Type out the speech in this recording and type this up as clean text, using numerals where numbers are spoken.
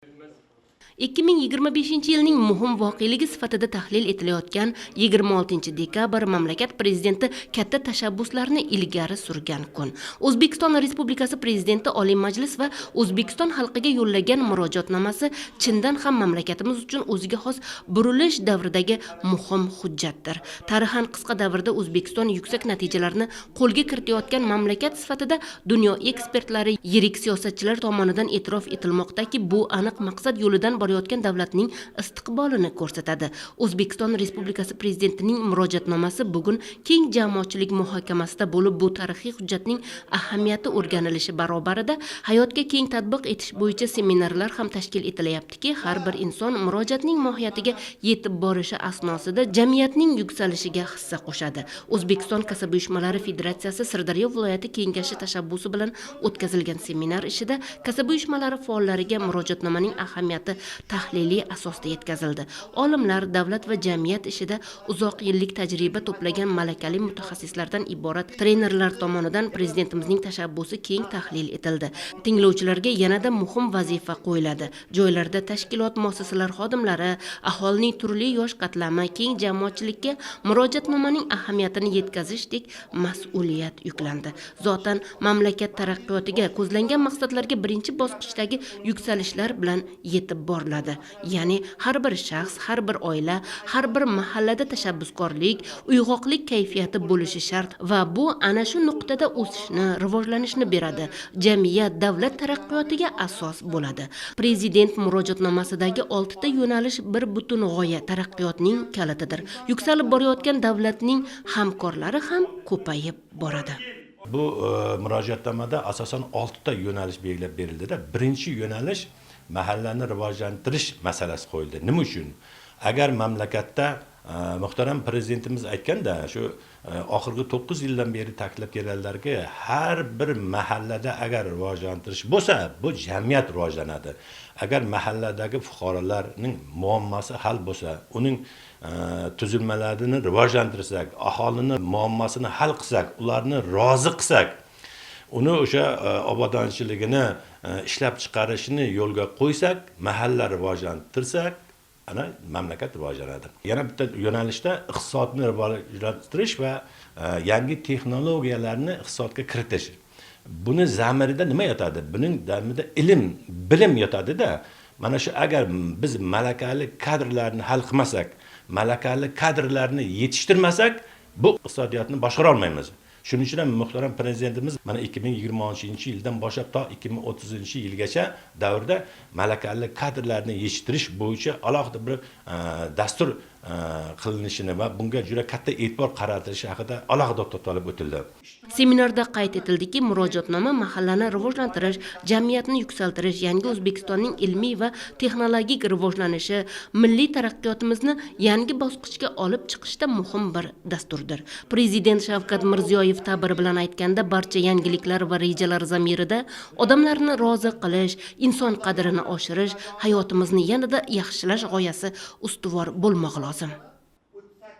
2025-yilning muhim voqeligi sifatida tahlil etilayotgan 26-dekabr mamlakat prezidenti katta tashabbuslarni ilgari surgan kun. O'zbekiston Respublikasi prezidenti Oliy Majlis va O'zbekiston xalqiga yo'llagan murojaatnomasi chindan ham mamlakatimiz uchun o'ziga xos burilish davridagi muhim hujjatdir. Tarixan qisqa davrda O'zbekiston yuksak natijalarni qo'lga kiritayotgan mamlakat sifatida dunyo ekspertlari, yirik siyosatchilar tomonidan e'tirof etilmoqdaki, bu aniq maqsad yo'lidan borayotgan davlatning istiqbolini ko'rsatadi. O'zbekiston Respublikasi prezidentining murojaatnomasi bugun keng jamoatchilik muhokamasida bo'lib, bu tarixiy hujjatning ahamiyati o'rganilishi barobarida hayotga keng tatbiq etish bo'yicha seminarlar ham tashkil etilayaptiki, har bir inson murojaatning mohiyatiga yetib borishi asnosida jamiyatning yuksalishiga hissa qo'shadi. O'zbekiston Kasaba uyushmalari Federatsiyasi Sirdaryo viloyati kengashi tashabbusi bilan o'tkazilgan seminar ishida kasaba uyushmalari faollariga murojaatnomaning ahamiyati tahliliy asosda yetkazildi. Olimlar, davlat va jamiyat ishida uzoq yillik tajriba to'plagan malakali mutaxassislardan iborat trenerlar tomonidan prezidentimizning tashabbusi keng tahlil etildi. Tinglovchilarga yanada muhim vazifa qo'yiladi. Joylarda tashkilot, muassasalar xodimlari, aholining turli yosh qatlami, keng jamoatchilikka murojaatnomaning ahamiyatini yetkazishdek mas'uliyat yuklandi. Zotan mamlakat taraqqiyotiga ko'zlangan maqsadlarga birinchi bosqichdagi yuksalishlar bilan yetib boriladi. Ya'ni har bir shaxs, har bir oila, har bir mahallada tashabbuskorlik, uyg'oqlik kayfiyati bo'lishi shart va bu ana shu nuqtada o'sishni, rivojlanishni beradi. Jamiyat, davlat taraqqiyotiga asos bo'ladi. Prezident murojaatnomasidagi 6 ta yo'nalish bir butun g'oya, taraqqiyotning kalitidir. Yuksalib borayotgan davlatning hamkorlari ham ko'payib boradi. Bu murojaatnomada asosan 6 ta yo'nalish belgilab berildida. Birinchi yo'nalish mahallani rivojlantirish masalasi qo'yildi. Nima uchun? Agar mamlakatda muhtaram prezidentimiz aytganda, shu oxirgi 9 yildan beri ta'kidlab kelganlarki, har bir mahallada agar rivojlantirish bo'lsa, bu jamiyat rivojlanadi. Agar mahalladagi fuqarolarning muammosi hal bo'lsa, uning tuzilmalarini rivojlantirsak, aholini muammosini hal qilsak, ularni rozi qilsak, uni o'sha obodonchiligini ishlab chiqarishini yo'lga qo'ysak, mahalla rivojlantirsak, ana mamlakat rivojlanadi. Yana bitta yo'nalishda iqtisodni rivojlantirish va yangi texnologiyalarni iqtisodga kiritish. Buni zamirida nima yotadi? Buning zamirida ilm, bilim yotadi-da. Mana shu agar biz malakali kadrlarni hal qilmasak, malakali kadrlarni yetishtirmasak, bu iqtisodiyotni boshqara olmaymiz. Shuning uchun ham muhtaram prezidentimiz mana 2026-yildan boshlab to 2030-yilgacha davrda malakali kadrlarni yetishtirish bo'yicha alohida bir dastur qilinishini va bunga juda katta e'tibor qaratilishi haqida alohida to'xtalib o'tildi. Seminarda qayd etildiki, murojaatnoma mahallani rivojlantirish, jamiyatni yuksaltirish, yangi O'zbekistonning ilmiy va texnologik rivojlanishi, milliy taraqqiyotimizni yangi bosqichga olib chiqishda muhim bir dasturdir. Prezident Shavkat Mirziyoyev ta'biri bilan aytganda, barcha yangiliklar va rejalar zamirida odamlarni rozi qilish, inson qadrini oshirish, hayotimizni yanada yaxshilash g'oyasi ustuvor bo'lmog'i lozim.